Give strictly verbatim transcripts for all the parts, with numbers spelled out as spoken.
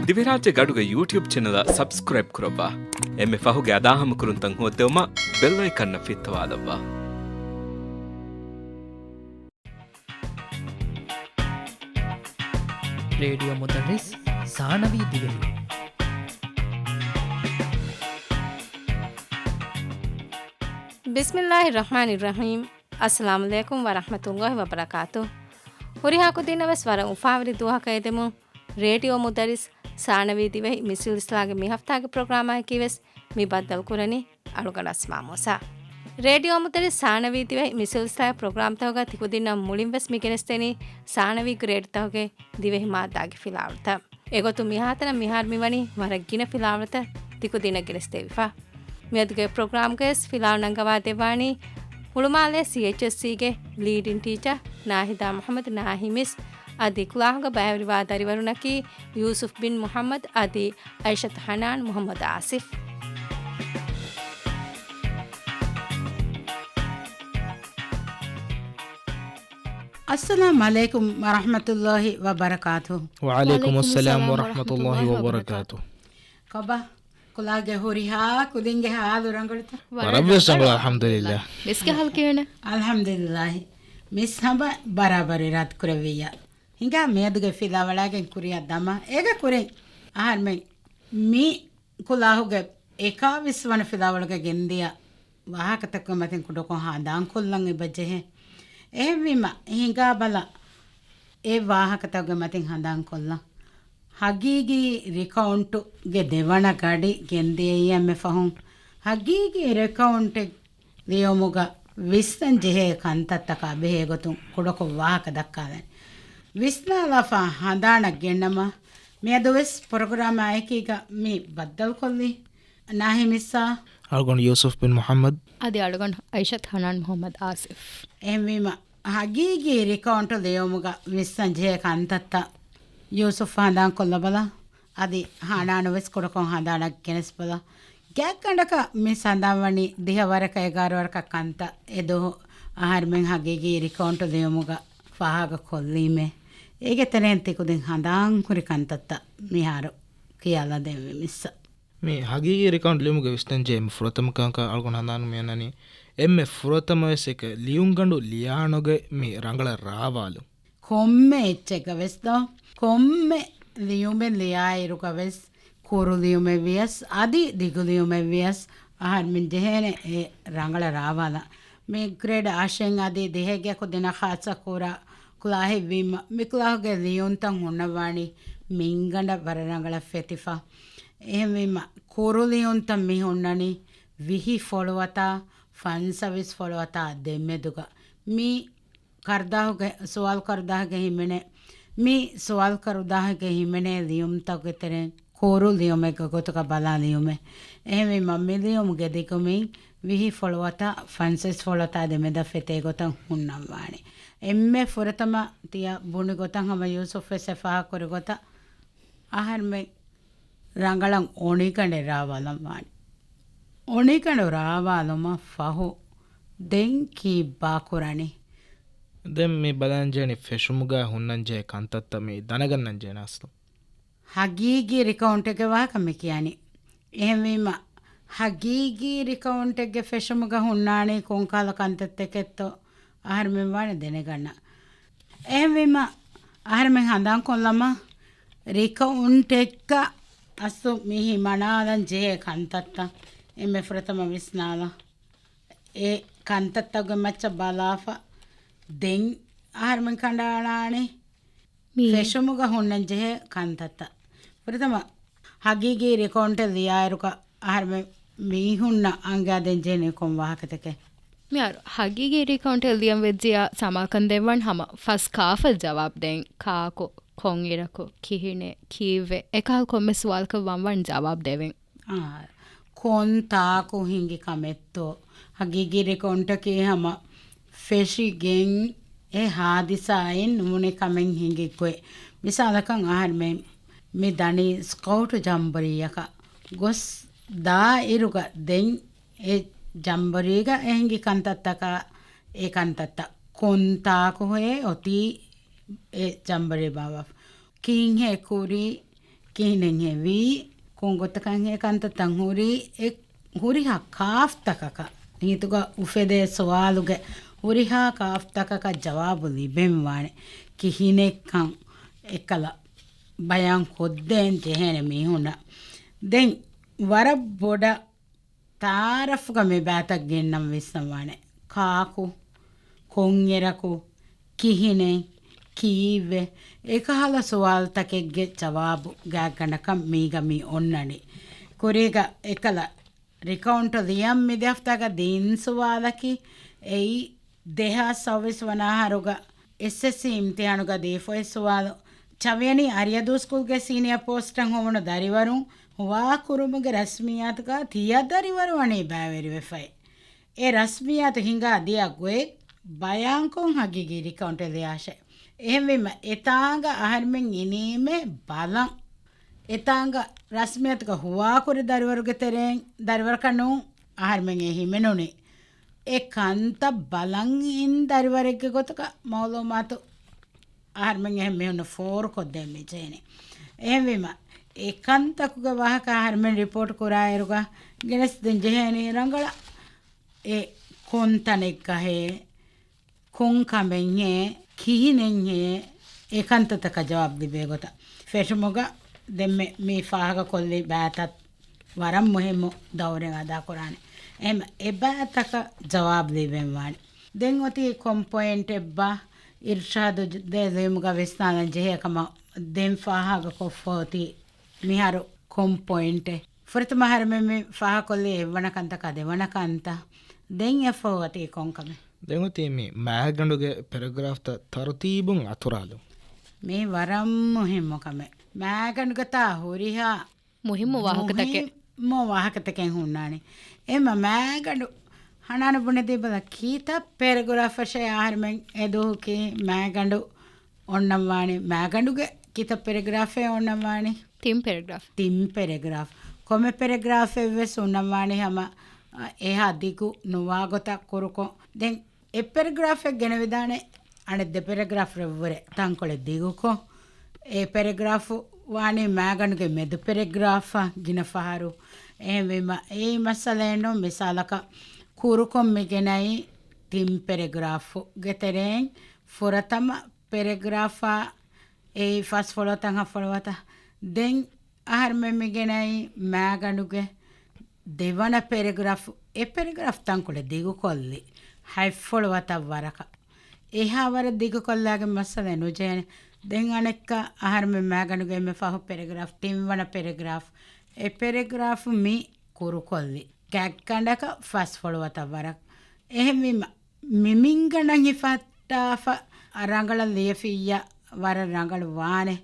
ދިވެހިރާއްޖޭގެ އަޑުގެ ޔޫޓިއުބް ޗެނަލަށް ސަބްސްކްރައިބް ކުރައްވާ. އެންމެ ފަހުގެ އަދާހަމަކުރުންތައް ހޯއްދެވުމަށް ބެލް އައިކަންއަށް ފިއްތަވާލައްވާ. ރޭޑިއޯ މުދައްރިސް ސާނަވީ ދިވެހި. ބިސްމިއްލާހި ރަޙްމާނި ރަޙީމް. އައްސަލާމު ޢަލައިކުމް ވަރަޙްމަތުﷲި ވަބަރަކާތުހު. ހުރިހާ ކުދިންނަށް ވެސް ވަރަށް އުފާވެރި ދުވަހަކަށް އެދެމުން، ރޭޑިއޯ މުދައްރިސް ސާނަވީ ދިވެހި މި ސިލްސިލާގެ މި ހަފްތާގެ ޕްރޮގްރާމާއެކީ ވެސް މި ބައްދަލުކުރަނީ އަޅުގަނޑު އަސްމާ މޫސާ. ރޭޑިއޯ މުދައްރިސް ސާނަވީ ދިވެހި މި ސިލްސިލާގެ ޕްރޮގްރާމްތަކުގަ ތިކުދިންނަށް މުޅިން ވެސް މި ގެނެސްދެނީ ސާނަވީ ގްރޭޑްތަކުގެ ދިވެހި މާއްދާގެ ފިލާވަޅުތައް. އެގޮތުން މިހާތަނަށް މިހާރު މިވަނީ ވަރަށް ގިނަ ފިލާވަޅުތައް ތިކުދިންނަށް ގެނެސްދެވިފަ. މިއަދުގެ ޕްރޮގްރާމްގައި ވެސް ފިލާވަޅު ނަންގަވާ ދެއްވާނީ ހުޅުމާލެ ސީއެޗްއެސްސީގެ ލީޑިން ޓީޗަރ ނާހިދާ މުޙައްމަދު ނާހި މިސް، އަދި ކުލާހުގަ ބައިވެރިވާ ދަރިވަރުންނަކީ ޔޫސުފް ބިން މުޙައްމަދު އަދި އައިޝަތު ޙަނާން މުޙައްމަދު އާސިފް. އައްސަލާމު ޢަލައިކުމް ވަރަޙްމަތުﷲި ވަބަރަކާތުހު. ވަޢަލައިކުމުއްސަލާމް ވަރަޙްމަތުﷲި ވަބަރަކާތުހު. ކޮބާ ކުލާގެ ހުރިހާ ކުދިންގެ ހާލު ރަނގަޅުތަ؟ ވަރަށް ވެސް ރަނގަޅު، އަލްޙަމްދުލިއްލާހް. މިސްގެ ހާލު ކިހިނެއް؟ އަލްޙަމްދުލިއްލާހި. މިސް ހަމަ ބަރާބަރު އިރާދަ ކުރެއްވިއްޔާ. ހިނގާ މިއަދުގެ ފިލާވަޅާގެން ކުރިއަށް ދަމާ. އޭގެ ކުރިން އަހަރުމެން މި ކުލާހުގެ އެކާވީސް ވަނަ ފިލާވަޅުގަ ގެންދިޔަ ވާހަކަތަކުގެ މަތިން ކުޑަކޮށް ހަނދާންކޮށްލަން އެބަޖެހޭ. އެހެންވީމަ، ހިނގާބަލަ އެ ވާހަކަތަކުގެ މަތިން ހަނދާންކޮށްލަން. ހަގީގީ ރިކައުންޓުގެ ދެވަނަ ގަޑި ގެންދިޔައީ އެންމެ ފަހުން. ހަގީގީ ރިކައުންޓެއް ލިޔުމުގަ ވިސްނަން ޖެހޭ ކަންތައްތަކާ ބެހޭ ގޮތުން ކުޑަކޮށް ވާހަކަ ދައްކާލަން. ވިސްނާލާފަ ހަނދާނަށް ގެންނަމަ، މިއަދުވެސް ޕްރޮގްރާމާ އެކީގަ މި ބައްދަލުކޮށްލީ. ނާހި މިސްއާ. އަޅުގަނޑު ޔޫސުފް ބިން މުޙައްމަދު. އަދި އަޅުގަނޑު އައިޝަތު ޙަނާން މުޙައްމަދު އާސިފް. އެހެންވީމަ، ހަގީގީ ރިކައުންޓު ލިޔުމުގަ ވިސްނަން ޖެހޭ ކަންތައްތައް ޔޫސުފް ހަނދާންކޮށްލަބަލަ. އަދި ހަނާނު ވެސް ކުޑަކޮށް ހަނދާނަށް ގެނެސްބަލަ. ގާތްގަނޑަކަށް މިސް ހަނދާންވަނީ ދިހަ ވަރަކަށް އެގާރަ ވަރަކަށް ކަންތައް އެ ދުވަހު އަހަރުމެން ހަގީގީ ރިކައުންޓު ލިޔުމުގަ ފާހަގަ ކޮށްލީމޭ. އޭގެ ތެރެއިން ތިކުދިން ހަނދާން ހުރި ކަންތައްތައް މިހާރު ކިޔާލަދެންވީ މިސްއަށް. މި ހަގީގީ ރިކައުންޓް ލިޔުމުގެ ވިސްނަން ޖެހޭ އެންމެ ފުރަތަމަ ކަންކަން އަޅުގަނޑު ހަނދާނު މިއަންނަނީ، އެންމެ ފުރަތަމަވެސް އެކަ ލިޔުންގަނޑު ލިޔާނުގަ މި ރަނގަޅަށް ރާވާލުން. ކޮންމެ އެއްޗެއްގަ ވެސް ދޯ، ކޮންމެ ލިޔުމެއް ލިޔާއިރުގަ ވެސް، ކުރު ލިޔުމެއް ވިޔަސް، އަދި ދިގު ލިޔުމެއް ވިޔަސް، އަހަރުމެން ޖެހޭނެ އެ ރަނގަޅަށް ރާވާލަން. މި ގްރޭޑް އަށެއް އަދި ދިހައެއްގެ ކުދިންނަށް ޚާއްޞަ ކުރާ ކުލާހެއްވީމަ، މި ކުލާހުގެ ލިޔުންތައް ހުންނަވާނީ މިންގަނޑަށް ވަރަށް ރަނގަޅަށް ފެތިފަ. އެހެންވީމަ، ކުރު ލިޔުންތައް މި ހުންނަނީ ވިހި ފޮޅުވަތާ ފަންސަވީސް ފޮޅުވަތާ ދެމެދުގަ. މި ކަރުދާހުގެ، ސުވާލު ކަރުދާހުގެ ހިމެނޭ، މި ސުވާލު ކަރުދާހުގެ ހިމެނޭ ލިޔުމުތަކުގެ ތެރެއިން ކުރު ލިޔުމެއްގެ ގޮތުގަ ބަލާ ލިޔުމެއް. އެހެންވީމަ، މި ލިޔުމުގެ ދިގުމީން ވިހި ފޮޅުވަތާ ފަންސަވީސް ފޮޅުވަތާ ދެމެދަށް ފެތޭ ގޮތަށް ހުންނަންވާނެ. އެންމެ ފުރަތަމަ ތިޔަ ބުނި ގޮތަށް ހަމަ ޔޫސުފް ވެސް އެ ފާހަގަކުރި ގޮތަށް، އަހަރުމެން ރަނގަޅަށް އޮނިގަނޑެއް ރާވާލަން ވާނެ. އޮނިގަނޑު ރާވާލުމަށް ފަހު ދެން ކީއްބާ ކުރަނީ؟ ދެން މި ބަލަން ޖެހެނީ ފެށުމުގަ ހުންނަން ޖެހޭ ކަންތައްތައް މި ދަނެގަންނަން ޖެހޭނެ އަސްލު. ހަގީގީ ރިކައުންޓެއްގެ ވާހަކަ މި ކިޔަނީ. އެހެންވީމަ، ހަގީގީ ރިކައުންޓެއްގެ ފެށުމުގަ ހުންނާނީ ކޮންކަހަލަ ކަންތައްތަކެއްތޯ އަހަރުމެން ވާނެ ދެނެގަންނަ. އެހެންވީމަ، އަހަރުމެން ހަނދާންކޮށްލަމާ، ރިކައުންޓެއްގަ އަސްލު މި ހިމަނާލަން ޖެހޭ ކަންތައްތައް އެންމެ ފުރަތަމަ ވިސްނާލަ. އެ ކަންތައްތަކުގެ މައްޗަށް ބަލާފަ، ދެން އަހަރުމެން ކަނޑައަޅާނީ މި ފެށުމުގަ ހުންނަން ޖެހޭ ކަންތައްތައް. ފުރަތަމަ ހަގީގީ ރިކައުންޓެއް ލިޔާއިރުގަ އަހަރުމެން މީހުންނަށް އަންގާދޭން ޖެހެނީ ކޮން ވާހަކަތަކެއް؟ މިހާރު ހަގީގީ ރިކައުންޓެއް ލިޔަން ވެއްޖިއްޔާ ސަމާލުކަން ދެއްވަން ހަމަ ފަސް ކާފަ ޖަވާބު ދޭން. ކާކު، ކޮންއިރަކު، ކިހިނެއް، ކީއްވެ، އެކަހަލަ ކޮންމެ ސުވާލަކަށް ވަންވަން ޖަވާބު ދެވެން. އާ، ކޮން ތާކު ހިނގި ކަމެއްތޯ؟ ހަގީގީ ރިކައުންޓަކީ ހަމަ ފެށިގެން އެ ހާދިސާއެއް ނޫނެ ކަމެއް ހިނގި ގޮތް. މިސާލަކަށް އަހަރުމެން މި ދަނީ ސްކައުޓް ޖަމްބަރީއަކަށް ގޮސް ދާއިރުގަ ދެން އެ ޖަމްބަރީގަ އެ ހިނގި ކަންތައްތަކާ އެ ކަންތައްތައް ކޮން ތާކު ހޭ އޮތީ އެ ޖަމްބަރީ ބާވާފަ. ކީއްހޭ ކުރީ ކިހިނެއްހޭ ވީ، ކޮން ގޮތަކަށްހޭ ކަންތައްތައް ހުރީ، އެ ހުރިހާ ކާފްތަކަކަށް، ހިތުގަ އުފެދޭ ސުވާލުގެ ހުރިހާ ކާފްތަކަކަށް ޖަވާބު ލިބެންވާނެ. ކިހިނެއްކަން އެކަލަ ބަޔާން ކޮށްދޭން ޖެހޭނެ މީހުންނަށް. ދެން ވަރަށް ބޮޑަށް ތައާރަފްގަ މި ބައިތައް ގެންނަން ވިސްނަންވާނެ. ކާކު، ކޮންއެރަކު، ކިހިނެއް، ކީއްވެ؟ އެކަހަލަ ސުވާލުތަކެއްގެ ޖަވާބު ގާތްގަނޑަކަށް މީގަ މި އޮންނަނީ. ކުރީގަ އެކަލަ ރިކައުންޓް ލިޔަން މި ދެ ހަފްތާގަ ދިން ސުވާލަކީ، އެއީ ދެހާސް ސައުވީސް ވަނަ އަހަރުގަ އެސްއެސްސީ އިމްތިހާނުގަ ދީފައި ސުވާލު. ޗަވިޔަނީ އަރިޔަދޫ ސްކޫލްގެ ސީނިއާ ޕޯސްޓަށް ހޮވުނު ދަރިވަރުން ހުވާ ކުރުމުގެ ރަސްމިއްޔާތުގަ ތިޔަ ދަރިވަރު ވަނީ ބައިވެރިވެފައި. އެ ރަސްމިއްޔާތު ހިނގާ ދިޔަ ގޮތް ބަޔާންކޮށް ހަގީގީ ރިކައުންޓެއް ލިޔާށޭ. އެހެންވީމަ އެތާނގަ އަހަރުމެން އިނީމޭ ބަލަން. އެތާނގަ ރަސްމިއްޔާތުގަ ހުވާކުރި ދަރިވަރުގެ ތެރެއިން ދަރިވަރަކަށް ނޫން އަހަރުމެން އެ ހިމެނުނީ. އެ ކަންތައް ބަލަން އިން ދަރިވަރެއްގެ ގޮތުގަ މައުލޫމާތު އަހަރުމެން އެހެން މީހުންނަށް ފޯރުކޮށްދޭން މި ޖެހެނީ. އެހެންވީމަ، އެ ކަންތަކުގެ ވާހަކަ އަހަރުމެން ރިޕޯޓް ކުރާއިރުގަ ގެނެސްދޭން ޖެހޭނީ ރަނގަޅަށް. އެ ކޮން ތަނެއްގަހޭ، ކޮން ކަމެއްހޭ، ކިހިނެއްހޭ، އެ ކަންތައްތަކަށް ޖަވާބު ލިބޭ ގޮތަށް ފެށުމުގަ ދެންމެ މި ފާހަގަކޮށްލި ބައިތައް ވަރަށް މުހިއްމު ދައުރެއް އަދާކުރާނެ. އެހެން އެ ބައިތަކަށް ޖަވާބު ލިބެންވާނެ. ދެން އޮތީ ކޮން ޕޮއިންޓެއްބާ؟ އިރްޝާދު ދޭ ލިޔުމުގަ ވިސްނާލަން ޖެހޭ ކަމަށް ދެން ފާހަގަކޮށްފަ އޮތީ މިހާރު ކޮން ޕޮއިންޓެއް؟ ފުރަތަމަ އަހަރެމެން މި ފާހަގަކޮށްލީ އެއްވަނަ ކަންތަކާ ދެވަނަ ކަންތައް. ދެން އެއްފަހު އޮތީ ކޮން ކަމެއް؟ ދެން އޮތީ މި މާގަނޑުގެ ޕެރެގްރާފްތައް ތަރުތީބުން އަތުރާލުން. މީ ވަރަށް މުހިއްމު ކަމެއް. މާގަނޑުގަތާ ހުރިހާ މުހިއްމު ވާހަކަތަކެއް. މުހިއްމު ވާހަކަތަކެއް ހުންނާނެ. އެމަ މާގަނޑު ހަނާނަށް ބުނެދީބަލަ ކިތައް ޕެރެގްރާފަށޭ އަހަރެމެން އެދުވަހު ކީ މާގަނޑު އޮންނަންވާނީ. މާގަނޑުގެ ކިތައް ޕެރެގްރާފެއް އޮންނަންވާނީ؟ ތިން ޕެރެގްރާފް. ތިން ޕެރެގްރާފް. ކޮންމެ ޕެރެގްރާފެއްވެސް އޮންނަންވާނީ ހަމަ، އަ، އެހާ ދިގު ނުވާގޮތަށް ކުރުކޮށް. ދެން އެއް ޕެރެގްރާފެއް ގެނެވިދާނެ އަނެއް ދެ ޕެރެގްރާފް ރެއްވުރެ ތަންކޮޅެއް ދިގުކޮށް. އެ ޕެރެގްރާފް ވާނީ މާގަނޑުގެ މެދު ޕެރެގްރާފަށް ގިނަ ފަހަރު. އެހެންވީމަ އެއީ މައްސަލައެއް ނޫން. މިސާލަކަށް ކުރުކޮށް މިގެނައީ ތިން ޕެރެގްރާފުގެ ތެރެއިން ފުރަތަމަ ޕެރެގްރާފާ އެއީ ފަސް ފޮޅުވަތަށް ހަ ފޮޅުވަތަށް. ދެން އަހަރުމެން މިގެނައީ މާގަނޑުގެ ދެވަނަ ޕެރެގްރާފް، އެ ޕެރެގްރާފް ތަންކޮޅެއް ދިގުކޮށްލި ހަތް ފޮޅުވަތަށް ވަރަކަށް. އެހާ ވަރަށް ދިގުކޮށްލާގެން މައްސަލައެއް ނުޖެހޭނެ. ދެން އަނެއްކާ އަހަރުމެން މާގަނޑުގެ އެންމެ ފަހު ޕެރެގްރާފް، ތިންވަނަ ޕެރެގްރާފް، އެ ޕެރެގްރާފް މި ކުރުކޮށްލި ގާތްގަނޑަކަށް ފަސް ފޮޅުވަތަށް ވަރަށް. އެހެންވީމަ، މި މިންގަނޑަށް ހިފައްޓާފަ ރަނގަޅަށް ލިޔެފިއްޔާ ވަރަށް ރަނގަޅު ވާނެ.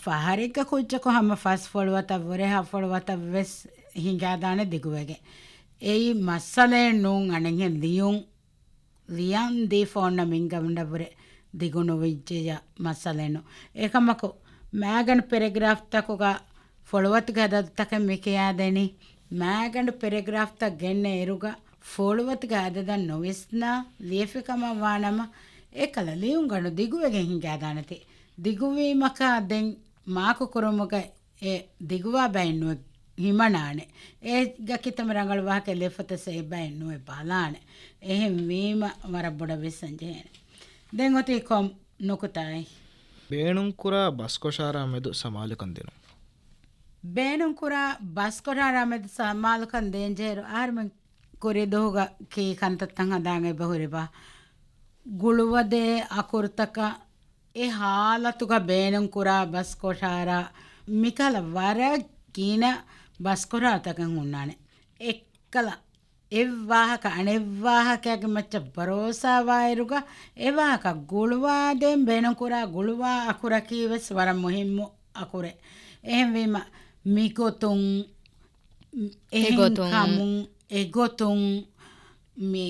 ފަހަރެއްގަ ކުއްޖަކު ހަމަ ފަސް ފޮޅުވަތަށް ވުރެ ހަ ފޮޅުވަތަށް ވެސް ހިނގާދާނެ ދިގުވެގެން. އެއީ މައްސަލައެއް ނޫން އަނެއްހެން ލިޔުން، ލިޔަން ދީފަ އޮންނަ މިންގަނޑަށް ވުރެ ދިގު ނުވެއްޖެޔާ މައްސަލައެއް ނޫން. އެކަމަކު، މާގަނޑު ޕެރެގްރާފްތަކުގަ ފޮޅުވަތުގެ އަދަދުތަކެއް މި ކިޔާދެނީ، މާގަނޑު ޕެރެގްރާފްތައް ގެންނަ އިރުގަ ފޮޅުވަތުގެ އަދަދަށް ނުވިސްނާ ލިޔެފިކަމަށް ވާނަމަ، އެކަލަ ލިޔުންގަނޑު ދިގުވެގެން ހިނގާދާނެތީ. ދިގުވީމަކާ ދެން މާކު ކުރުމުގަ އެ ދިގުވާ ބައެއް ނުވެ ހިމަނާނެ. އޭގަ ކިތަންމެ ރަނގަޅު ވާހަކަ ލިޔެފަތަސް އެ ބައެއް ނުވެ ބަލާނެ. އެހެން ވީމަ ވަރަށް ބޮޑަށް ވިސްނަން ޖެހޭނެ. ދެން އޮތީ ކޮން ނުކުތާއެއް؟ ބޭނުންކުރާ ބަސްކޮށާރާ މެދު ސަމާލުކަން ދިނުން. ބޭނުންކުރާ ބަސްކޮށާރާ މެދު ސަމާލުކަން ދޭންޖެހޭރު އަހަރުމެން ކުރިދުވަހުގަ ކީ ކަންތައްތައް ހަނދާން އެބަހުރިބާ؟ ގުޅުވަދޭ އަކުރުތަކަށް އެ ހާލަތުގަ ބޭނުންކުރާ ބަސްކޮށާރާ މިކަހަލަ ވަރަށް ގިނަ ބަސްކޮށާރުތަކެއް ހުންނާނެ. އެއްކަލަ އެއްވާހަކަ އަނެއްވާހަކައިގެ މައްޗަށް ބަރޯސާވާއިރުގަ، އެވާހަކަ ގުޅުވާދޭން ބޭނުންކުރާ ގުޅުވާ އަކުރަކީ ވެސް ވަރަށް މުހިއްމު އަކުރެއް. އެހެންވީމަ، މިގޮތުން، އެހެން އެގޮތުން. ކަމުން، އެގޮތުން، މި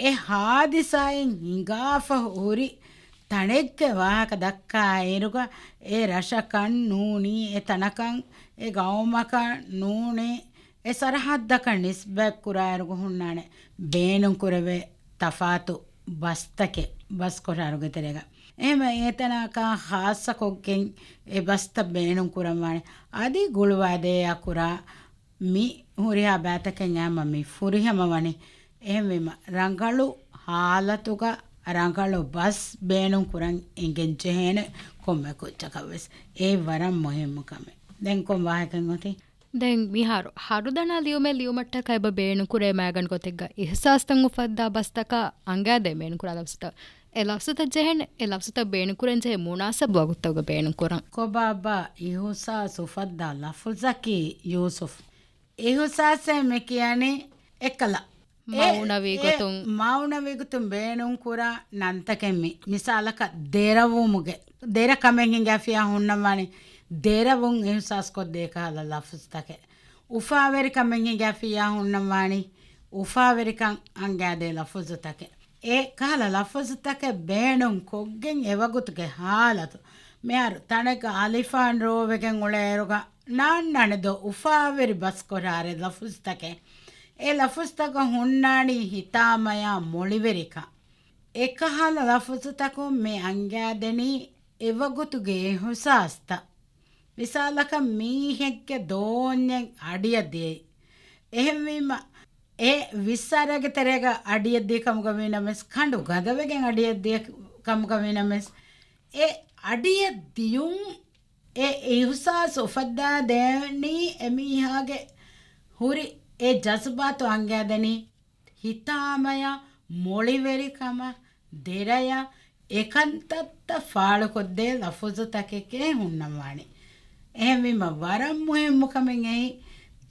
އެ ހާދިސާއިން ހިނގާފަ ހުރި ތަނެއްގެ ވާހަކަ ދައްކާ އިރުގަ، އެ ރަށަކަށް ނޫނީ، އެ ތަނަކަށް، އެ ގައުމަކަށް ނޫނީ، އެ ސަރަހައްދަކަށް ނިސްބަތް ކުރާއިރުގަ ހުންނާނެ ބޭނުންކުރެވޭ ތަފާތު ބަސްތަކެއް ބަސްކޮށާރުގެ ތެރޭގަ. އެހެމަ އޭތަނާކާ ޚާއްޞަކޮށްގެން އެ ބަސްތައް ބޭނުން ކުރަންވާނެ. އަދި ގުޅުވާދޭ އަކުރާ މި ހުރިހާ ބައިތަކެއް އައިމަ މި ފުރިހަމަވަނީ. އެހެންވީމަ، ރަނގަޅު ހާލަތުގަ ރަނގަޅު ބަސް ބޭނުން ކުރަން އެނގެން ޖެހޭނެ ކޮންމެ ކުއްޖަކަށް ވެސް. އެ ވަރަށް މުހިއްމު ކަމެއް. ދެން ކޮން ވާހަކައެއް އޮތީ؟ ދެން މިހާރު ހަރުދަނާ ލިޔުމެއް ލިޔުމަށްޓަކައި އެބަ ބޭނުން ކުރޭ މައިގަނޑު ގޮތެއްގަ އިހުސާސްތައް އުފައްދާ ބަސްތަކާ އަނގައިދޭ ބޭނުން ކުރާ ލަފްޒުތައް. އެ ލަފްޒުތައް ޖެހޭނެ، އެ ލަފްޒުތައް ބޭނުން ކުރަން ޖެހޭ މުނާސަބު ވަގުތުތަކުގަ ބޭނުން ކުރަން. ކޮބާބާ އިހުސާސް އުފައްދާ ލަފުޒަކީ ޔޫސުފް؟ އިހުސާސޭ މި ކިޔަނީ އެއްކަލަ. އެ، މައުނަވީ އެ ގޮތުން. މައުނަވީ ގޮތުން ބޭނުން ކުރާ ނަންތަކެއް މި. މިސާލަކަށް ދެރަވުމުގެ، ދެރަ ކަމެއް ހިނގާފިޔާ ހުންނަންވާނީ، ދެރަވުން އިހުސާސް ކޮށްދޭ ކަހަލަ ލަފުޒުތަކެއް. އުފާވެރި ކަމެއް ހިނގާފިޔާ ހުންނަންވާނީ، އުފާވެރިކަން އަންގާދޭ ލަފުޒުތަކެއް. އެ ކަހަލަ ލަފުޒުތަކެއް ބޭނުން ކޮށްގެން އެވަގުތުގެ ހާލަތު. މިހާރު ތަނެއްގަ އަލިފާން ރޯވެގެން އުޅޭއިރުގަ ނާންނާނެ ދޯ އުފާވެރި ބަސްކޮށާރެ ލަފުޒުތަކެއް. އެ ލަފުޒުތަކަށް ހުންނާނީ ހިތާމަޔާ މޮޅިވެރިކަން. އެކަހަލަ ލަފުޒުތަކުން މި އަންގާދެނީ އެވަގުތުގެ އިހުސާސްތައް. މިސާލަކަށް މީހެއްގެ ދޯންޏެއް އަޑިއަށް ދިޔައީ. އެހެންވީމަ، އެ ވިއްސާރައިގެ ތެރޭގަ އަޑިއަށް ދިޔަ ކަމުގަ ވީނަމަވެސް، ކަނޑު ގަދަވެގެން އަޑިއަށް ދިޔަ ކަމުގަ ވީނަމަވެސް، އެ އަޑިއަށް ދިޔުން އެ އިހުސާސް އުފައްދާ ދޭނީ އެމީހާގެ ހުރި އެ ޖަޒުބާތު އަންގާދެނީ ހިތާމަޔާ، މޮޅިވެރިކަމަށް، ދެރަޔަށް އެކަންތައްތައް ފާޅުކޮށްދޭ ލަފުޒުތަކެކޭ ހުންނަންވާނެ. އެހެންވީމަ ވަރަށް މުހިއްމު ކަމެއް އެއީ،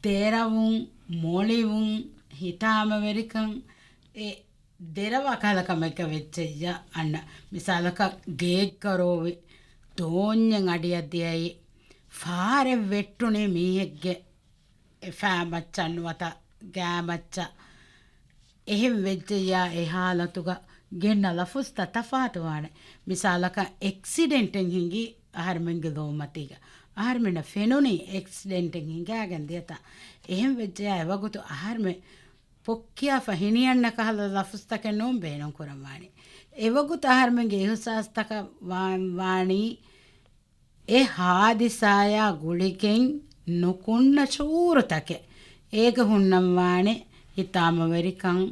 ދެރަވުން، މޮޅިވުން، ހިތާމަވެރިކަން އެ ދެރަވާ ކަހަލަ ކަމެއްގަ ވެއްޖެއްޔާ އަންނަ. މިސާލަކަށް ގެއެއްގަ ރޯވި ދޯންޏެއް އަޑިއަށް ދިޔައީ، ފާރެއް ވެއްޓުނީ މީހެއްގެ އެ ފައިމައްޗަށް ނުވަތަ ގާމައްޗަށް. އެހެން ވެއްޖެއްޔާ އެ ހާލަތުގަ ގެންނަ ލަފުޒުތައް ތަފާތުވާނެ. މިސާލަކަށް އެކްސިޑެންޓެއް ހިނގި އަހަރެމެންގެ ލޯމަތީގަ. އަހަރެމެންނަށް ފެނުނީ އެކްސިޑެންޓެއް ހިނގާގެން ދިޔަތާ. އެހެން ވެއްޖެއްޔާ އެވަގުތު އަހަރެމެން ޕޮއްކިޔާފަ ހިނިއަންނަ ކަހަލަ ލަފުޒުތަކެއް ނޫން ބޭނުން ކުރަންވާނީ. އެވަގުތު އަހަރެމެންގެ އިހުސާސްތަކަށް ވާން ވާނީ އެ ހާދިސާޔާ ގުޅިގެން ނުކުންނަ ޝުޢޫރުތަކެއް. އޭގަ ހުންނަންވާނެ ހިތާމަވެރިކަން،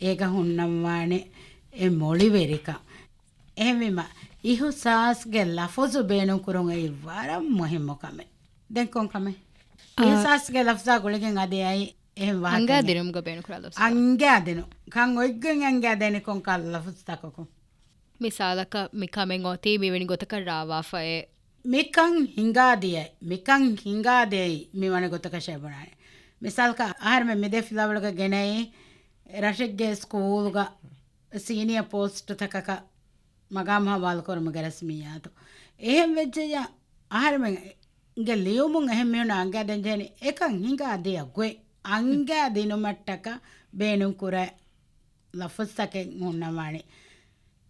އޭގަ ހުންނަންވާނެ އެ މޮޅިވެރިކަން. އެހެންވީމަ، އިހުސާސްގެ ލަފުޒު ބޭނުން ކުރުން އެއީ ވަރަށް މުހިއްމު ކަމެއް. ދެން ކޮން ކަމެއް؟ އާ. އިހުސާސްގެ ލަފްޒާ ގުޅިގެން އަދި އައި އެހެން ވާހަކަ އަނގައިދިނުމުގަ ބޭނުންކުރާ ލަފްޒުތައް. އަނގައިދިނު. ކަން އޮތްގޮތް އަނގައިދޭނެ ކޮންކަހަލަ ލަފުޒުތަކަކުން؟ މިސާލަކަށް، މި ކަމެއް އޮތީ މިވެނި ގޮތަކަށް ރާވާފައޭ. މިކަން ހިނގާދިޔައީ، މިކަން ހިނގާދިޔައީ މިވަނެ ގޮތަކަށޭ ބުނާނެ. މިސާލަކަށް، އަހަރެމެން މިދޭ ފިލާވަޅުގަ ގެނައީ ރަށެއްގެ ސްކޫލުގަ ސީނިއަ ޕޯސްޓުތަކަކަށް މަގާމު ހަވާލުކުރުމުގެ ރަސްމިއްޔާތު. އެހެން ވެއްޖެއްޔާ، އަހަރެމެންގެ ލިޔުމުން އެހެން މީހުންނަށް އަނގައިދޭން ޖެހެނީ އެކަން ހިނގާ ދިޔަ ގޮތް އަނގައިދިނުމަށްޓަކާ ބޭނުންކުރާ ލަފުޒުތަކެއް ހުންނަންވާނެ.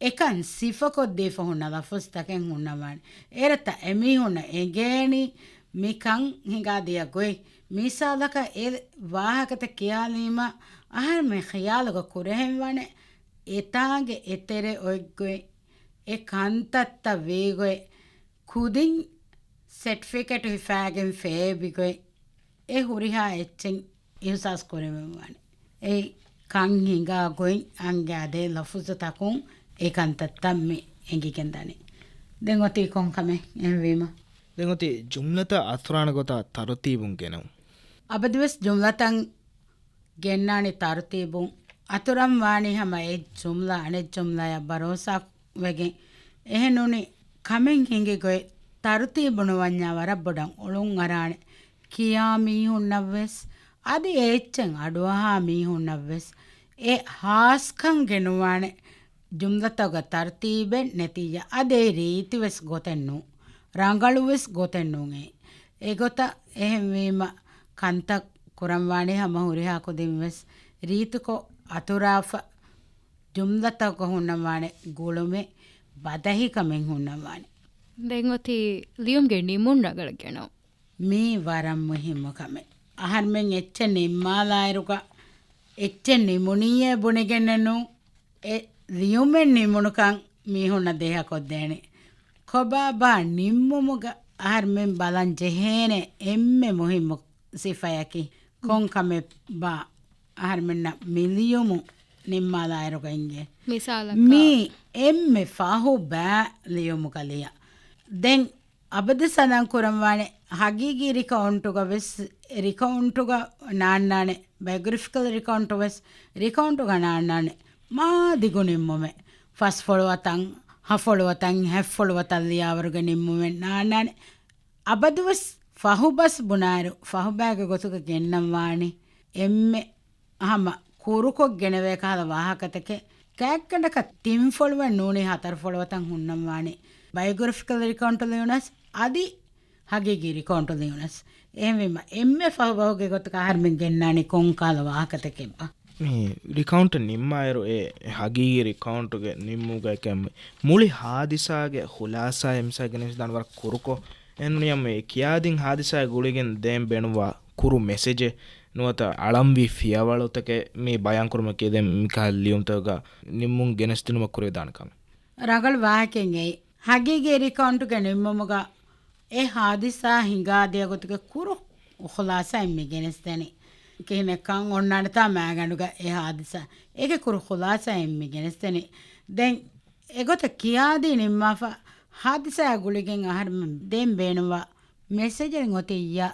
އެކަން ސިފަކޮށްދީފަ ހުންނަ ލަފުޒުތަކެއް ހުންނަންވާނެ. އޭރަށްތައް އެމީހުންނަށް އެނގޭނީ މިކަން ހިނގާދިޔަ ގޮތް. މިސާލަކަށް އެ ވާހަކަތައް ކިޔާލީމަ އަހަރެމެން ޚިޔާލުގަ ކުރެހެންވާނެ އެތާނގެ އެތެރެ އޮތްގޮތް، އެ ކަންތައްތައް ވީގޮތް، ކުދިން ސެޓްފިކެޓު ހިފާގެން ފޭބިގޮތް، އެ ހުރިހާ އެއްޗެއް އިހުސާސް ކުރެވެންވާނެ. އެ ކަން ހިނގާ ގޮތް އަނގައިދޭ ލަފުޒުތަކުން އެ ކަންތައްތައް މި އެނގިގެންދަނީ. ދެން އޮތީ ކޮން ކަމެއް އެހެންވީމަ؟ ދެން އޮތީ ޖުމްލަތައް އަތުރާނެ ގޮތާ ތަރުތީބުން ގެނައުން. އަބަދުވެސް ޖުމްލަތައް ގެންނާނެ ތަރުތީބުން. އަތުރަން ވާނީ ހަމަ އެއް ޖުމްލަ އަނެއް ޖުމްލަޔަށް ބަރޯސާ ވެގެން. އެހެންނޫނީ ކަމެއް ހިނގި ގޮތް ތަރުތީބު ނުވަންޏާ ވަރަށް ބޮޑަށް އޮޅުން އަރާނެ. ކިޔާ މީހުންނަށްވެސް، އަދި އެ އެއްޗެއް އަޑުއަހާ މީހުންނަށްވެސް އެ ހާސްކަން ގެނުވާނެ. ޖުމްލަތަކުގަ ތަރުތީބެއް ނެތިއްޔާ، އަދި އެ ރީތިވެސް ގޮތެއް ނޫން، ރަނގަޅުވެސް ގޮތެއް ނޫން އެއީ. އެގޮތަށް އެހެންވީމަ، ކަންތައް ކުރަންވާނީ ހަމަ ހުރިހާ ކުދިންވެސް ރީތިކޮށް އަތުރާފަ، ޖުމްލަތަކުގަ ހުންނަންވާނެ ގުޅުމެއް، ބަދަހިކަމެއް ހުންނަންވާނެ. ދެން އޮތީ ލިޔުމުގެ ނިމުން ރަނގަޅަށް ގެނައުން. މީ ވަރަށް މުހިއްމު ކަމެއް. އަހަރުމެން އެއްޗެއް ނިންމާލާއިރުގަ އެއްޗެއް ނިމުނީއޭ ބުނެގެންނެއް ނޫން، އެ ލިޔުމެއް ނިމުނުކަން މީހުންނަށް ދޭހަކޮށްދޭނެ. ކޮބާބާ ނިންމުމުގަ އަހަރުމެން ބަލަން ޖެހޭނެ އެންމެ މުހިއްމު ސިފަޔަކީ ކޮން ކަމެއްބާ އަހަރުމެންނަށް މި ލިޔުމު ނިންމާލާއިރުގަ އިނގޭ. މިސާލަކަށް. މީ އެންމެ ފަހު ބައި ލިޔުމުގަ ލިޔަ. ދެން އަބަދު ސަލާން ކުރަންވާނެ ހަގީގީ ރިކައުންޓުގަ ވެސް، ރިކައުންޓުގަ ނާންނާނެ، ބަޔޮގްރަފިކަލް ރިކައުންޓު ވެސް ރިކައުންޓުގަ ނާންނާނެ. މާ ދިގު ނިންމުމެއް. ފަސް ފޮޅުވަތަން، ހަ ފޮޅުވަތަން، ހަތް ފޮޅުވަތަން ލިޔާވަރުގެ ނިންމުމެއް ނާންނާނެ. އަބަދުވެސް ފަހުބަސް ބުނާއިރު، ފަހުބައިގެ ގޮތުގަ ގެންނަން ވާނީ އެންމެ ހަމަ ކުރުކޮށް ގެނެވޭ ކަހަލަ ވާހަކަތަކެއް. ގާތްގަނޑަކަށް ތިން ފޮޅުވެ ނޫނީ ހަތަރު ފޮޅުވަތަން ހުންނަން ވާނީ. ބަޔޮގްރަފިކަލް ރިކައުންޓު ލިޔުނަސް އަދި ހަގީގީ ރިކައުންޓު ލިޔުނަސް. އެހެންވީމަ، އެންމެ ފަހުބަހުގެ ގޮތުގަ އަހަރުމެން ގެންނާނީ ކޮން ކަހަލަ ވާހަކަތަކެއްބާ؟ މި ރިކައުންޓް ނިންމާއިރު އެ ހަގީގީ ރިކައުންޓުގެ ނިންމުގައި ކަމެއް މުޅި ހާދިސާގެ ޚުލާސާއެއް މިސާ ގެނެސްދާން ވަރަށް ކުރުކޮށް. އެހެންނޫނީ މި ކިޔާދިން ހާދިސާއާ ގުޅިގެން ދޭން ބޭނުންވާ ކުރު މެސެޖެއް ނުވަތަ އަޅަންވީ ފިޔަވަޅުތަކެއް މި ބަޔާންކުރުމަކީ ދެން މިކަހަލަ ލިޔުންތަކުގަ ނިންމުން ގެނެސްދިނުމަށް ކުރެވިދާނެ ކަމެއް. ރަނގަޅު ވާހަކައެއް އެއީ. ހަގީގީ ރިކައުންޓުގެ ނިންމުމުގަ އެ ހާދިސާ ހިނގާދިޔަ ގޮތުގެ ކުރު ޚުލާސާއެއް މި ގެނެސްދެނީ. ކިހިނެއްކަން އޮންނާނެތާ މައިގަނޑުގަ އެ ހާދިސާ. އޭގެ ކުރު ޚުލާސާއެއް މި ގެނެސްދެނީ. ދެން އެގޮތަށް ކިޔާދީ ނިންމާފަ ހާދިސާއާ ގުޅިގެން އަހަރުމެން ދޭން ބޭނުންވާ މެސެޖެއް އޮތިއްޔާ،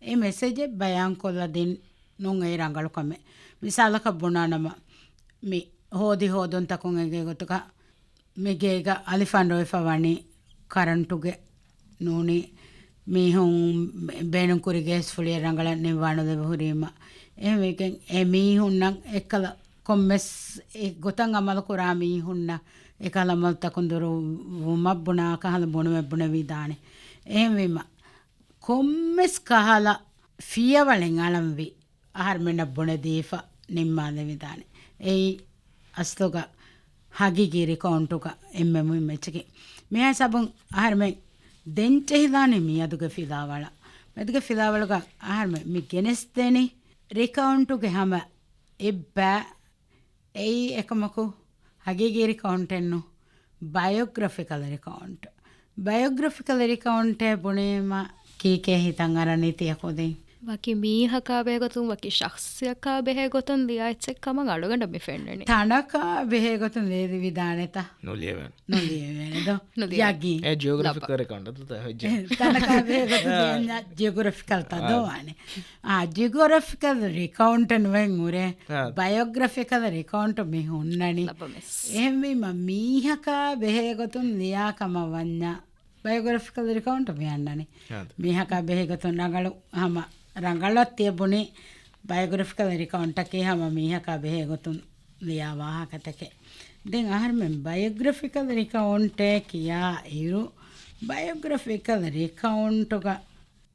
އެ މެސެޖެއް ބަޔާންކޮށްލަ ދިނުން އެއީ ރަނގަޅު ކަމެއް. މިސާލަކަށް ބުނާނަމަ، މި ހޯދި ހޯދުންތަކުން އެނގޭ ގޮތުގަ މި ގޭގަ އަލިފާން ރޮވެފަ ވަނީ ކަރަންޓުގެ ނޫނީ މީހުން ބޭނުންކުރި ގޭސް ފުޅިއެއް ރަނގަޅަށް ނިއްވާނުލެވި ހުރީމަ. އެހެންވެގެން އެ މީހުންނަށް އެއްކަލަ ކޮންމެސް އެ ގޮތަށް އަމަލު ކުރާ މީހުންނަށް އެކަހަލަ އަމަލުތަކުން ދުރު ވުމަށް ބުނާ ކަހަލަ ބުނުމެއް ބުނެވިދާނެ. އެހެންވީމަ ކޮންމެސް ކަހަލަ ފިޔަވަޅެއް އަޅަންވި އަހަރުމެންނަށް ބުނެދީފަ ނިންމާލެވިދާނެ. އެއީ އަސްލުގަ ހަގީގީ ރިކައުންޓުގަ އެންމެ މުހިއްމު އެއްޗަކީ. މިހާ ހިސާބުން އަހަރުމެން ދެން ޖެހިލާނީ މިއަދުގެ ފިލާވަޅަށް. މިއަދުގެ ފިލާވަޅުގަ އަހަރުމެން މި ގެނެސްދެނީ ރިކައުންޓުގެ ހަމަ އެއްބައި. އެއީ އެކަމަކު ހަގީގީ ރިކައުންޓެއްނު، ބަޔޮގްރަފިކަލް ރިކައުންޓް. ބަޔޮގްރަފިކަލް ރިކައުންޓޭ ބުނީމަ ކީކޭ ހިތަށް އަރަނީ ތިޔަ ކުދިން؟ ވަކި މީހަކާ ބެހޭގޮތުން، ވަކި ޝަޚްޞަކާ ބެހޭގޮތުން ލިޔާ އެއްޗެއް ކަމަށް އަޅުގަނޑަށް މި ފެންނަނީ. ތަނަކާ ބެހޭގޮތުން ލިޔެވިދާނެތަ؟ ނުލިޔެވޭނެ. ނުލިޔެވޭނެ ދޯ؟ ނުލިޔެވޭނެ. ޔަގީން. އެ ޖިއޮގްރަފިކަލް ރިކައުންޓް އަދުތަ ހުއްޖެ. ތަނަކާ ބެހޭގޮތުން ލިޔެންޏާ ޖިއޮގްރަފިކަލްތަ ދޯ ވާނެ؟ އާ، ޖިއޮގްރަފިކަލް ރިކައުންޓެއް ނުވެން އުރޭ. އާ. ބަޔޮގްރަފިކަލް ރިކައުންޓް މި ހުންނަނީ. ލައްބަ މިސް. އެހެންވީމަ މީހަކާ ބެހޭގޮތުން ލިޔާ ކަމަށް ވަންޏާ ބަޔޮގްރަފިކަލް ރިކައުންޓް މި އަންނަނީ. އާ. މީހަކާ ބެހޭގޮތުން ރަނގަޅު ހަމަ ރަނގަޅަށް ތިޔަ ބުނީ ބަޔޮގްރަފިކަލް ރިކައުންޓަކީ ހަމަ މީހަކާ ބެހޭގޮތުން ލިޔާ ވާހަކަތަކެއް. ދެން އަހަރުމެން ބަޔޮގްރަފިކަލް ރިކައުންޓޭ ކިޔާ އިރު، ބަޔޮގްރަފިކަލް ރިކައުންޓުގަ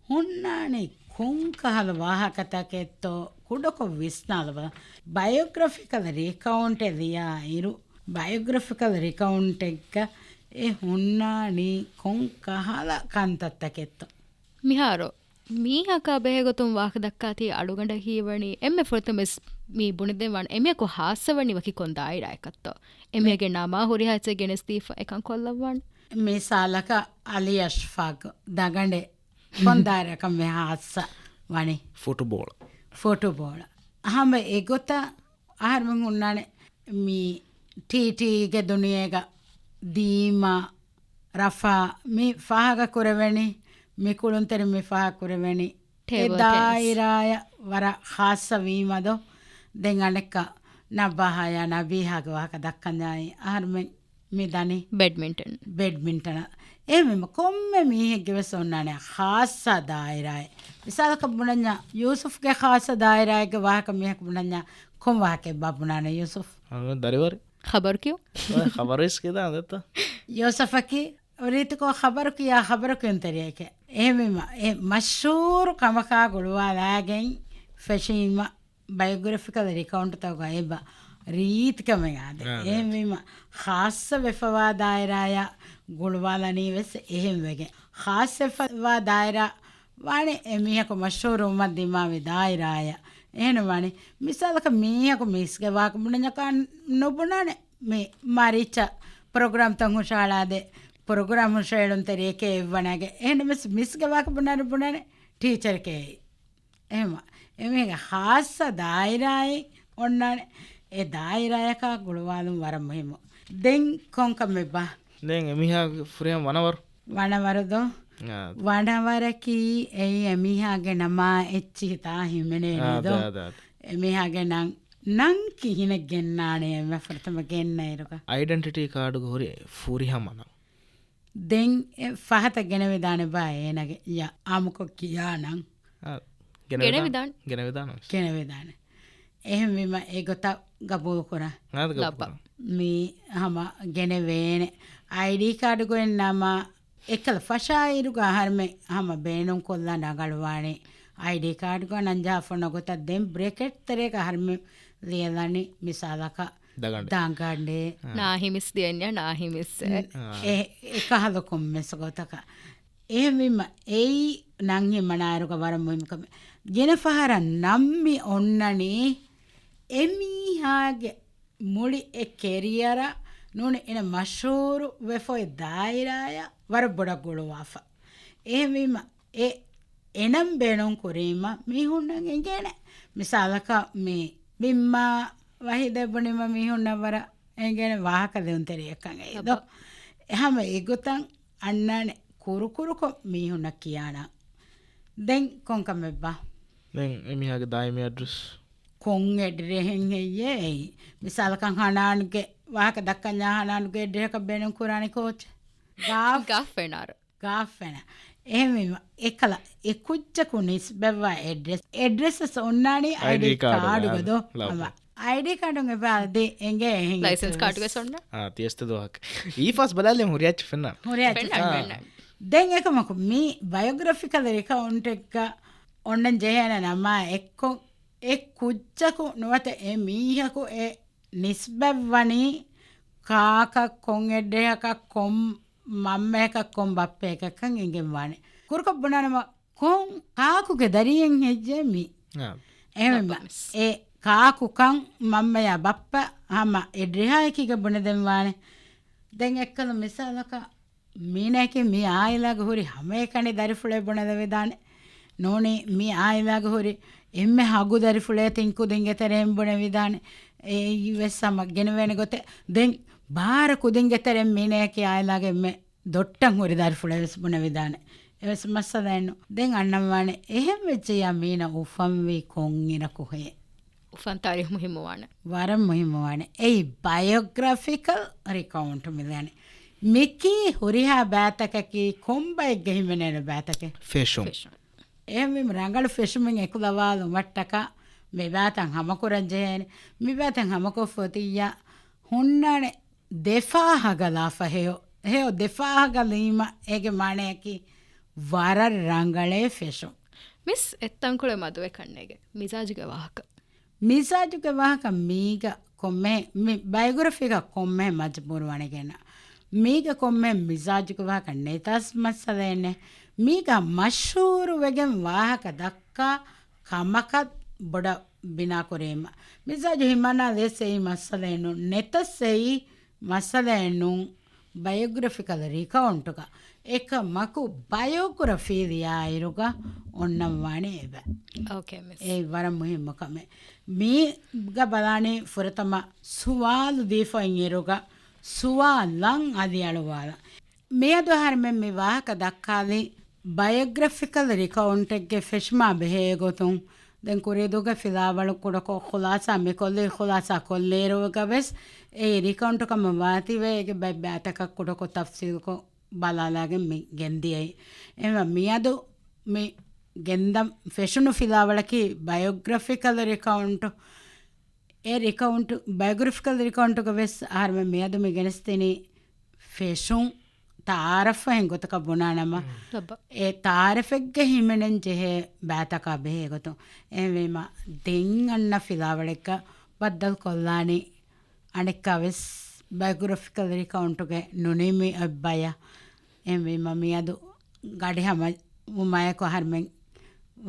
ހުންނާނީ ކޮން ކަހަލަ ވާހަކަތަކެއްތޯ ކުޑަކޮށް ވިސްނާލަބަލަ. ބަޔޮގްރަފިކަލް ރިކައުންޓެއް ލިޔާ އިރު، ބަޔޮގްރަފިކަލް ރިކައުންޓެއްގަ އެ ހުންނާނީ ކޮން ކަހަލަ ކަންތައްތަކެއްތޯ؟ މިހާރު މީހަކާ ބެހޭގޮތުން ވާހަކަ ދައްކާތީ އަޅުގަނޑަށް ހީވަނީ އެންމެ ފުރަތަމަ ވެސް މި ބުނެދެން ވާނެ އެމީހަކު ހާއްސަވަނީ ވަކި ކޮން ދާއިރާއަކަށްތޯ؟ އެމީހަކުގެ ނަމާ ހުރިހާ އެއްޗެއް ގެނެސްދީފަ އެކަން ކޮށްލައްވާނެ. މިސާލަކަށް އަލީ އަޝްފާގް ދަގަނޑެއް ކޮން ދާއިރާއަކަށް މި ހާއްސަ ވަނީ؟ ފުޓުބޯޅަ. ފުޓުބޯޅަ. ހަމަ އެގޮތަށް އަހަރުމެން ހުންނާނެ މި ޓީޓީގެ ދުނިޔޭގަ ދީމާ، ރަފާ މި ފާހަގަ ކުރެވެނީ، މި ކުޅުންތެރިން މި ފާހަގަ ކުރެވެނީ އެ ޓޭބަލް ޓެނިސް. ދާއިރާއަށް ވަރަށް ޚާއްޞަ ވީމަ ދޯ؟ ދެން އަނެއްކާ ނައްބާހާޔާ ނަބީހާގެ ވާހަކަ ދައްކަންޏާއި އަހަރުމެން މި ދަނީ ބެޑްމިންޓަން. ބެޑްމިންޓަނަށް. އެހެންވީމަ ކޮންމެ މީހެއްގެ ވެސް އޮންނާނެ ޚާއްޞަ ދާއިރާއެއް. މިސާލަކަށް ބުނަންޏާ، ޔޫސުފްގެ ޚާއްޞަ ދާއިރާއެއްގެ ވާހަކަ މީހަކު ބުނަންޏާ ކޮން ވާހަކައެއްބާ ބުނާނެ ޔޫސުފް؟ އަންނަ ދަރިވަރެއް. ޚަބަރު ކިޔުން. އޮއް، ޚަބަރު ވެސް ކިޔާ ދެއްތަ؟ ޔޫސުފަކީ ރީތިކޮށް ޚަބަރު ކިޔާ ޚަބަރު ކިޔުންތެރިއެކޭ. އެހެންވީމަ އެ މަޝްހޫރު ކަމަކާ ގުޅުވާލާގެން ފެށީމަ ބަޔޮގްރަފިކަލް އެކައުންޓްތަކުގައި އެބަ ރީތިކަމެއް އާދެ. އާ، އެހެންވީމަ ޚާއްޞަވެފަވާ ދާއިރާއަށް ގުޅުވާލަނީ ވެސް އެހެންވެގެން. ޚާއްޞަވެފަވާ ދާއިރާ ވާނެ އެމީހަކު މަޝްހޫރުވުމަށް ދިމާވި ދާއިރާއަށް. އެހެން ވާނެ މިސާލަކަށް މީހަކު މީސްގެ ވާހަކަ ބުނަންޏަކާ ނުބުނާނެ މި މަރިޗަށް ޕްރޮގްރާމްތައް ހުށަހަޅާދޭ، ޕްރޮގްރާމް ހުށަހެޅުންތެރިއެކޭ އެއްވަނައިގެ. އެހެންނަމަވެސް މިސްގެ ވާހަކަ ބުނާނެ ބުނާނެ ޓީޗަރެކޭ. އެހެންވީމަ، އެމީހެއްގެ ޚާއްޞަ ދާއިރާއެއް އޮންނާނެ. އެ ދާއިރާޔަކާ ގުޅުވާލުން ވަރަށް މުހިއްމު. ދެން ކޮންކަމެއްބާ؟ ދެން އެމީހާގެ ފުރިހަމަ ވަނަވަރު. ވަނަވަރުދޯ؟ އާ. ވަނަވަރަކީ އެއީ އެމީހާގެ ނަމާ އެއްޗިހިތާ ހިމެނޭނީ ދޯ؟ އާ، ދާ، ދާ، ދާ. އެމީހާގެ ނަން، ނަން ކިހިނެއް ގެންނާނެ އެންމެ ފުރަތަމަ ގެންނައިރުގަ؟ އައިޑެންޓިޓީ ކާޑުގަ ހުރި ފުރިހަމަ ނަން. ދެން އެ ފަހަތަށް ގެނެވިދާނެ ބާ އޭނަގެ ޔަ އާމުކޮށް ކިޔާ ނަން. އާ، ގެނެވިދާނެ. ގެނެވިދާނެ. ގެނެވިދާނެ. ގެނެވިދާނެ. އެހެންވީމަ އެގޮތަށް ގަބޫލުކުރާ. އާދަ ގަބޫލު. ލައްބަ. މީ ހަމަ ގެނެވޭނެ. އައިޑީ ކާޑުގައި ނަމަ އެކަލަ ފަށާއިރުގަ އަހަރުމެ ހަމަ ބޭނުން ކޮށްލާ ނަގަޅުވާނެ. އައިޑީ ކާޑުގަ ނަން ޖަހާފަ ނުގޮތަށް ދެން ބްރެކެޓް ތެރޭގަ އަހަރުމެ ލިޔެލަނީ މިސާލަކަށް ދަގަނޑެއް. ދަގަނޑެއް. ނާހިމިސް ދިޔަންޏާ ނާހިމިސް. އެ، އާ. އެ، އެ ކަހަލަ ކޮންމެސް ގޮތަކަށް. އެހެންވީމަ އެއީ ނަން ހިމަނާއިރުގަ ވަރަށް މުހިންމު ކަމެއް. ގިނަ ފަހަރަށް ނަން މި އޮންނަނީ އެމީހާގެ މުޅި އެ ކެރިއަރަށް ނޫނީ އޭނަ މަޝްހޫރު ވެފަ އޮތް ދާއިރާއަށް ވަރަށް ބޮޑަށް ގުޅުވާފަ. އެހެންވީމަ އެ އެނަން ބޭނުން ކުރީމަ މީހުންނަށް އެނގޭނެ. މިސާލަކަށް މި ބިންމާ ވަހީދޭ ބުނީމަ މީހުންނަށް ވަރަށް އެނގޭނެ ވާހަކަ ލިޔުންތެރިއެއްކަން އެއީ ދޯ؟ އެހެންވީމަ އެގޮތަށް އަންނާނެ ކުރުކުރުކޮށް މީހުންނަށް ކިޔާނަން. ދެން ކޮންކަމެއްބާ؟ ދެން އެމީހާގެ ދާއިމީ އެޑްރެސް. ކޮން އެޑްރެހެއް ހެއްޔޭ އެއީ؟ މިސާލަކަށް ހަނާންގެ ވާހަކަ ދައްކަންޏާ ހަނާންގެ އެޑްރެހަކަށް ބޭނުން ކުރާނެ ކޯޗެއް؟ ގާފް. ގާފް ފެނާރު. ގާފް ފެނާ. އެހެންވީމަ، އެކަލަ އެ ކުއްޖަކު ނިސްބަތްވާ އެޑްރެސް، އެޑްރެސް ވެސް އޮންނާނީ އައިޑީ އައިޑީ ކާޑުގަ. ކާޑުގަ ދޯ؟ ލައްބަ. ހަމަ އައިޑީ ކާޑުން އެބަ އަދި އެނގޭ އެހެން ލައިސެންސް އެއްޗެއް ކާޑު ވެސް. ވެސް އޮންނާ. އާ، ތިޔަސްތަ ދޯ ހަކަ. އީ ފާސް ބަލާލެ ހުރި އެއްޗެއް ފެންނާ. ހުރި އެއްޗެއް ފެންނާ، ފެންނާ. ފެންނާ. ދެން އެކަމަކު މި ބަޔޮގްރަފިކަލް އެކައުންޓެއްގަ އޮންނަން ޖެހޭނެ ނަމާ އެއްކޮށް އެ ކުއްޖަކު ނުވަތަ އެ މީހަކު އެ ނިސްބަތްވަނީ ކާކަށް ކޮން އެއްޑެހަކަށް ކޮން މަންމަޔަކަށް ކޮން ބައްޕަޔަކަށްކަން އެނގެންވާނެ. ކުރުކޮށް ބުނާނަމަ ކޮން ކާކުގެ ދަރިއެއް ހެއްޔޭ މީ؟ އާ. އެހެންވީމަ ބައްޕަ މިސް. އެ ކާކުކަން މަންމަޔާ ބައްޕަ ހަމަ އެއްޑެހާއެކީގަ ބުނެދެންވާނެ. ދެން އެއްކަލަ މިސާލަކަށް މީނައަކީ މި އާއިލާގަ ހުރި ހަމައެކަނި ދަރިފުޅޭ ބުނެލެވިދާނެ. ނޫނީ މި އާއިލާގަ ހުރި އެންމެ ހަގު ދަރިފުޅޭ ތިން ކުދިންގެ ތެރެއިން ބުނެވިދާނެ. އެއީ ވެސް ހަމަ ގެނެވޭނެ ގޮތެއް. ދެން ބާރަ ކުދިންގެ ތެރެއިން މީނައަކީ އާއިލާގެ އެންމެ ދޮއްޓަށް ހުރި ދަރިފުޅޭ ވެސް ބުނެވިދާނެ. އެވެސް މައްސަލައެއްނު. ދެން އަންނަންވާނެ އެހެން ވެއްޖެޔާ މީނަ އުފަންވީ ކޮންއިރަކުހޭ؟ އުފަން ތާރީޚު މުހިއްމުވާނެ. ވަރަށް މުހިއްމުވާނެ. އެއީ ބަޔޮގްރަފިކަލް ރިކައުންޓް މިލިޔަނި. މިކީ ހުރިހާ ބައިތަކަކީ ކޮން ބައެއްގެ ހިމެނޭނެ ބައިތަކެއް؟ ފެށުން. ފެށުން. އެހެންވީމަ ރަނގަޅު ފެށުމެއް އެކުލަވާލުމަށްޓަކާ މި ބައިތައް ހަމަކުރަން ޖެހޭނެ. މި ބައިތައް ހަމަކޮށްފަ އޮތިއްޔާ ހުންނާނެ ދެފާހަގަ ލާފަ ހެޔޮ، ހެޔޮ ދެފާހަގަ ލީމަ އޭގެ މާނަޔަކީ ވަރަށް ރަނގަޅޭ ފެށުން. މިސް އެއްތަންކޮޅެއް މަދުވެ ކަންނޭގެ މިޒާޖުގެ ވާހަކަ. މިޒާޖުގެ ވާހަކަ މީގަ ކޮންމެ، މި ބަޔޮގްރަފީގަ ކޮންމެ މަޖުބޫރު ވަނެގެންނަ. މީގަ ކޮންމެ މިޒާޖުގެ ވާހަކަ ނެތަސް މައްސަލައެއް ނެ. މީގަ މަޝްހޫރު ވެގެން ވާހަކަ ދައްކާ ކަމަކަށް ބޮޑަށް ބިނާކުރީމަ. މިޒާޖު ހިމަނާލިޔަސް އެއީ މައްސަލައެއް ނޫން. ނެތަސް އެއީ މައްސަލައެއް ނޫން. ބަޔޮގްރަފިކަލް ރިކައުންޓުގަ އެކަމަކު ބަޔޮގްރަފީ ލިޔާއިރުގަ އޮންނަން ވާނެ އެބަ. އޯކޭ، މިސް. އެއީ ވަރަށް މުހިއްމު ކަމެއް. މީގަ ބަލާނީ ފުރަތަމަ ސުވާލު ދީފައި އިރުގަ ސުވާލަށް އަލިއަޅުވާލަން. މިއަދު އަހަރެމެން މި ވާހަކަ ދައްކާލީ ބަޔޮގްރަފިކަލް ރިކައުންޓެއްގެ ފެށުމާ ބެހޭ ގޮތުން. ދެން ކުރީދޫގެ ފިލާވަޅު ކުޑަކޮށް ޚުލާސާ މިކޮށްލީ، ޚުލާސާ ކޮށްލިއިރުގަ ވެސް އެއީ ރިކައުންޓު ކަމަށް ވާތީވެ އޭގެ ބައެއް ބައިތަކަށް ކުޑަކޮށް ތަފްސީލުކޮށް ބަލާލާގެން މި ގެންދިޔައީ. އެހެންވެ މިއަދު މި ގެންދަން ފެށުނު ފިލާވަޅަކީ ބަޔޮގްރަފިކަލް ރިކައުންޓު. އެ ރިކައުންޓު، ބަޔޮގްރަފިކަލް ރިކައުންޓުގަ ވެސް އަހަރެމެން މިއަދު މި ގެނެސްދިނީ ފެށުން ތައާރަފް އެހެން ގޮތަކަށް ބުނާނަމަ، އެ ތައާރަފެއްގަ ހިމެނެން ޖެހޭ ބައިތަކާ ބެހޭ ގޮތުން. އެހެންވީމަ ދެން އަންނަ ފިލާވަޅެއްގަ ބައްދަލު ކޮށްލާނީ އަނެއްކާ ވެސް ބަޔޮގްރަފިކަލް ރިކައުންޓުގެ ނުނިމި އޮތް ބަޔަށް. އެހެންވީމަ މިއަދު ގަޑި ހަމަވުމާއެކު އަހަރެމެން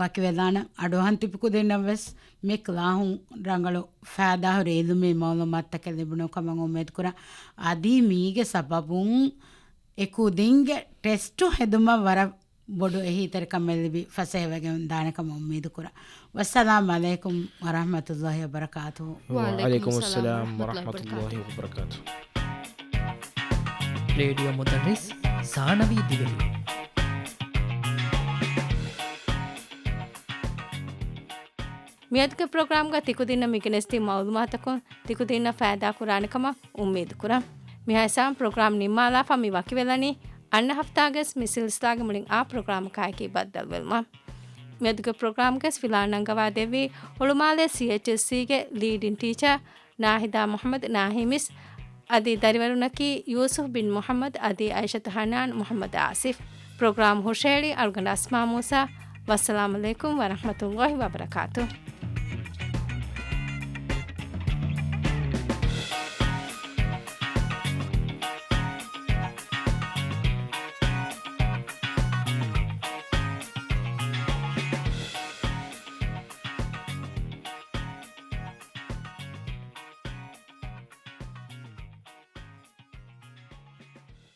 ވަކިވެލާނަން. އަޑުއަހަން ތިބި ކުދިންނަށް ވެސް މި ކްލާހުން ރަނގަޅު ފައިދާހުރި އިލްމީ މައުލޫމާތުތަކެއް ލިބުނު ކަމަށް އުއްމީދު ކުރަން. އަދި މީގެ ސަބަބުން އެ ކުދިންގެ ޓެސްޓު ހެދުމަށް ވަރަށް ބޮޑު އެހީތެރިކަމެއް ލިބި ފަސޭހަވެގެން ދާނެ ކަމަށް އުއްމީދު ކުރަން. ވައްސަލާމް އަލައިކުމް ވަރަޙްމަތުﷲ ވަބަރަކާތުހު. ވަޢަލައިކުމުއްސަލާމް ވަރަޙްމަތުﷲ ވަބަރަކާތުހު. ރޭޑިއޯ މުދައްރިސް ސާނަވީ ދިވެހި. މިއަދުގެ ޕްރޮގްރާމްގަ ތިކުދިންނަށް މިގެނެސްދިން މައުލޫމާތަކުން ތިކުދިންނަށް ފައިދާ ކުރާނެ ކަމަށް އުއްމީދު ކުރަން. މިހާ ހިސާބުން ޕްރޮގްރާމް ނިންމާލާފަ މި ވަކިވެލަނީ އަންނަ ހަފްތާގަސް މި ސިލްސިލާގެ މުޅިން އާ ޕްރޮގްރާމަކާއެކީ ބައްދަލުވެލުމަށް. މިއަދުގެ ޕްރޮގްރާމްގަސް ފިލާ ނަންގަވާ ދެއްވީ ހުޅުމާލެ ސީއެޗްއެސްސީގެ ލީޑިން ޓީޗަރ ނާހިދާ މުޙައްމަދު ނާހީމިސް އަދި ދަރިވަރުންނަކީ ޔޫސުފް ބިން މުޙައްމަދު އަދި އައިޝަތު ހަނާން މުޙައްމަދު އާސިފް. ޕްރޮގްރާމް ހުށަހެޅި އަޅުގަނޑު އަސްމާ މޫސާ. ވައްސަލާމް އަލައިކުމް ވަރަޙްމަތުﷲ ވަބަރަކާތު.